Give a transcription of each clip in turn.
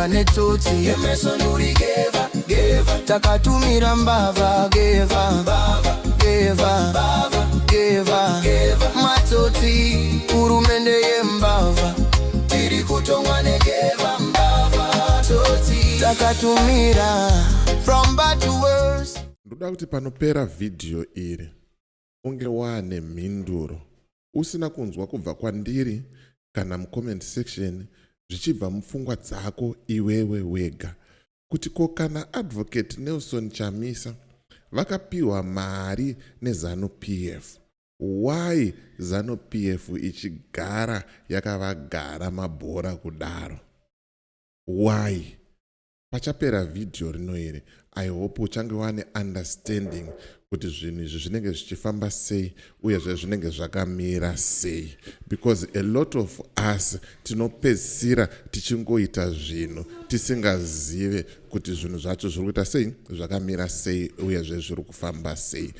Tiri kutongwa netsotsi. Takatumira mbavha, gevha, gevha, gevha, matsotsi, hurumende yembavha. Tiri kutongwa negevha, mbavha, tsotsi. Takatumira from bad to worse. Ndoda kuti panopera vhidhiyo iri unge waane mhinduro usina kunzwa kubva kwandiri kana mucomment section, zvichibva mupfungwa dzako iwewe wega, kuti ko kana Advocate Nelson Chamisa vakapiwa mari neZANU PF, why ZANU PF ichigara yakavagara mabhora kudaro? Why? Pachapera vhidhiyo rino iri, I hope uchange wane understanding kuti zvinhu izvi zvinenge zvichifamba sei, uyezve zvinenge zvakamira sei, because a lot of us tinopedzisira tichingoita zvinhu tisingazive kuti zvinhu zvacho zviri kuita sei, zvakamira sei, uyezve zviri kufamba sei.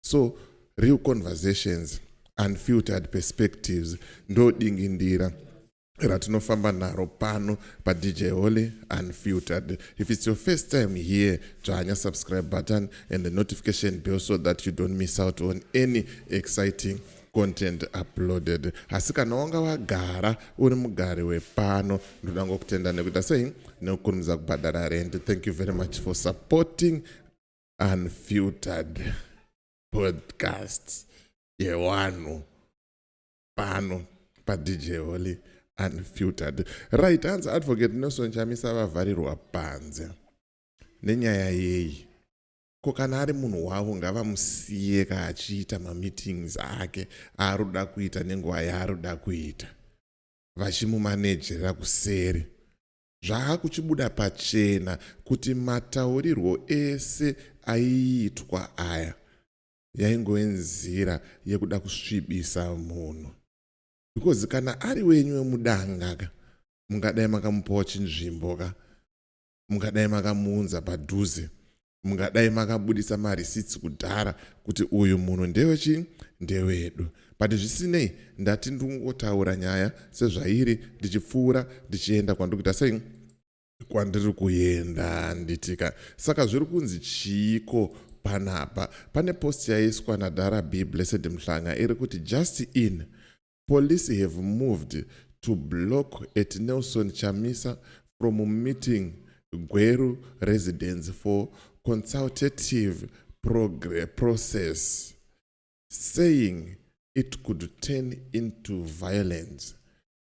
So real conversations, unfiltered perspectives, ndo dingindira ratinofamba naro pano paDJ Holy Unfiltered. If it's your first time here, dzvanya subscribe button and the notification bell so that you don't miss out on any exciting content uploaded. Asi kana wanga wagara uri mugari wepano, ndoda ngokutenda nekuita sei, nekukurumidza kubhadhara rent. Thank you very much for supporting Unfiltered podcast yewanhu pano paDJ Holy Unfiltered. Right, hanzi Advocate Nelson Chamisa vavharirwa panze nenyaya yeyi? Ko kana ari munhu wavo, ngavamusiye kaachiita mameetings ake aari kuda kuita nenguva yaari kuda kuita, vachimumanejera kuseri. Zvaakuchibuda pachena kuti mataurirwo ese aiitwa aya yaingove nzira yekuda kusvibisa munhu, because kana ari wenyu wemudanga ka, mungadai makamupawo chinzvimbo ka, mungadai makamuunza padhuze, mungadai makabudisa marisitsi kudhara kuti uyu munhu ndewechi ndewedu. But zvisinei, ndati ndingotaura nyaya sezvairi, ndichipfuura ndichienda kwandiri kuita sei, kwandiri kuenda nditika. Saka zviri kunzi chiiko panapa? Pane post yaiswa nadhara B Blessed Mhlanga iri kuti, "Just in, police have moved to block at Nelson Chamisa from meeting Gweru residents for consultative process, saying it could turn into violence.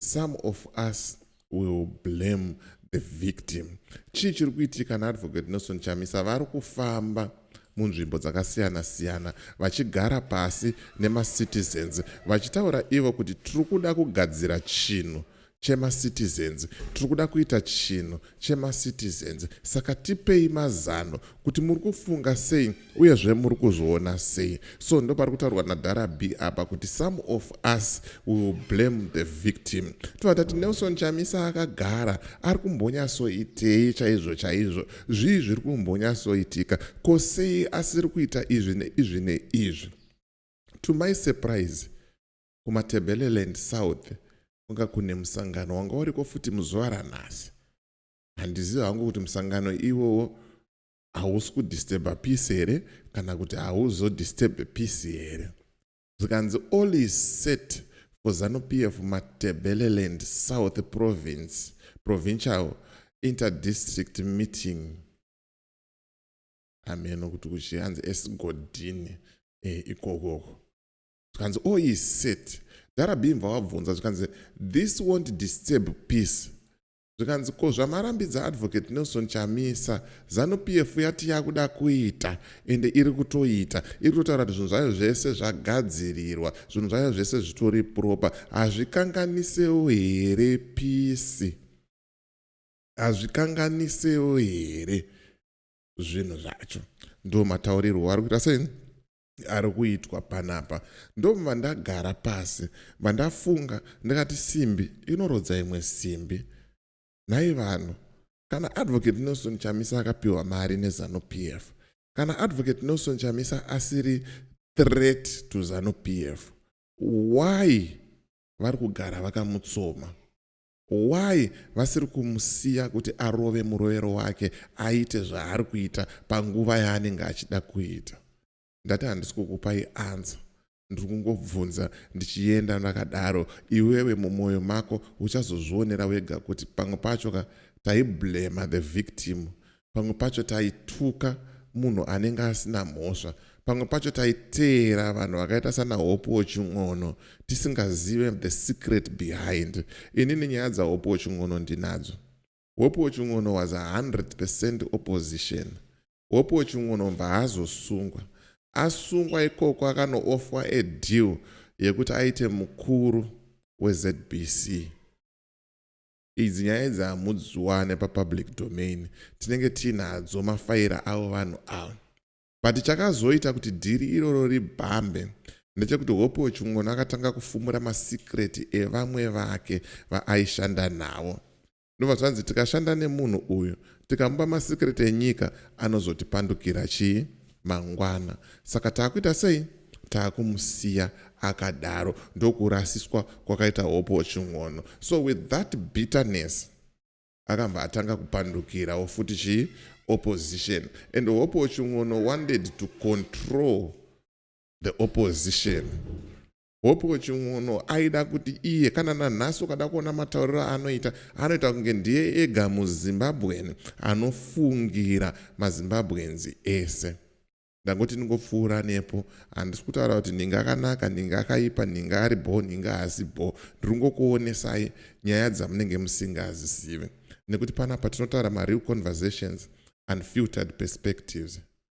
Some of us will blame the victim." Chii chiri kuitika naAdvocate Nelson Chamisa? Vari kufamba munzvimbo dzakasiyana-siyana vachigara pasi nemacitizens, vachitaura ivo kuti tiri kuda kugadzira chinhu chemacitizens, tiri kuda kuita chinhu chemacitizens, saka tipei mazano kuti muri kufunga sei, uyezve muri kuzviona sei. So ndo pari kutaurwa nadhara B apa kuti some of us will blame the victim. Tobva tati Nelson Chamisa akagara ari kumbonyatsoitei chaizvo chaizvo? Zvii zviri kumbonyatsoitika? Ko sei asiri kuita izvi neizvi neizvi? To my surprise, kuMatebeleland South kunga kune musangano wanga uriko futi muzuva ranhasi. Handizivi hangu kuti musangano iwowo hausi kudisturba peace here kana kuti hauzodisturbe peace here. Zvikanzi all is set for ZANU PF Matebeleland South Province provincial interdistrict meeting. Ameno kuti kuchihanzi Esigodini ikokoko. Zvikanzi all is set. Dhara Bimva wabvunza, zvikanzi, "This won't disturb peace?" Zvikanzi, ko zvamarambidza Advocate Nelson Chamisa, ZANU PF yati yakuda kuita, ende iri kutoita, iri kutotaura kuti zvinhu zvayo zvese zvagadzirirwa, zvinhu zvayo zvese zvitori proper, hazvikanganisewo here peace? Hazvikanganisewo here zvinhu zvacho? Ndo mataurirwo ari kuita sei, ari kuitwa panapa. Ndobva ndagara pasi, vandafunga, ndikati simbi inorodza imwe simbi. Nhai vanhu, kana Advocate Nelson Chamisa akapiwa mari neZANU PF, kana Advocate Nelson Chamisa asiri threat to ZANU PF, why vari kugara vakamutsoma? Why vasiri kumusiya kuti arove murovero wake, aite zvaari kuita panguva yaanenge achida kuita? Ndati handisi kukupai answer, ndiri kungobvunza ndichienda ndakadaro. Iwewe mumwoyo mako uchazozvionera wega kuti pamwe pacho ka taiblema the victim, pamwe pacho taituka munhu anenge asina mhosva, pamwe pacho taiteera vanhu vakaita sana Hopewell Chin'ono tisingazive the secret behind. Inini nyaya dzaHopewell Chin'ono ndinadzo. Hopewell Chin'ono was 100% opposition. Hopewell Chin'ono bva azosungwa. Asungwa ikoko, akanoofferwa a deal yekuti aite mukuru weZBC. Idzi nyaya idzi hamudziwane papublic domain, tinenge tiinadzo mafaira avo vanhu ava. But chakazoita kuti deal iroro ribhambe ndechekuti Hopewell Chin'ono akatanga kufumura masecret evamwe vake vaaishanda navo. Ndobva zvanzi, tikashanda nemunhu uyu, tikamupa masecret enyika, anozotipandukira chii mangwana. Saka taakuita sei? Taakumusiya akadaro. Ndokurasiswa kwakaita Hopewell Chin'ono. So with that bitterness, akabva atanga kupandukirawo futi chii? Opposition. And Hopewell Chin'ono wanted to control the opposition. Hopewell Chin'ono aida kuti iye, kana nanhasi ukada kuona matauriro aanoita, anoita kunge ndiye ega muZimbabwen anofungira maZimbabweans ese. Ndangoti ndingopfuura nepo. Handisi kutaura kuti nhingi akanaka, nhingi akaipa, nhingi ari bho, nhingi haasi bho. Ndiri kungokuonesai nyaya dzamunenge musingazizivi, nekuti panapa tinotaura mareal conversations, unfiltered perspectives.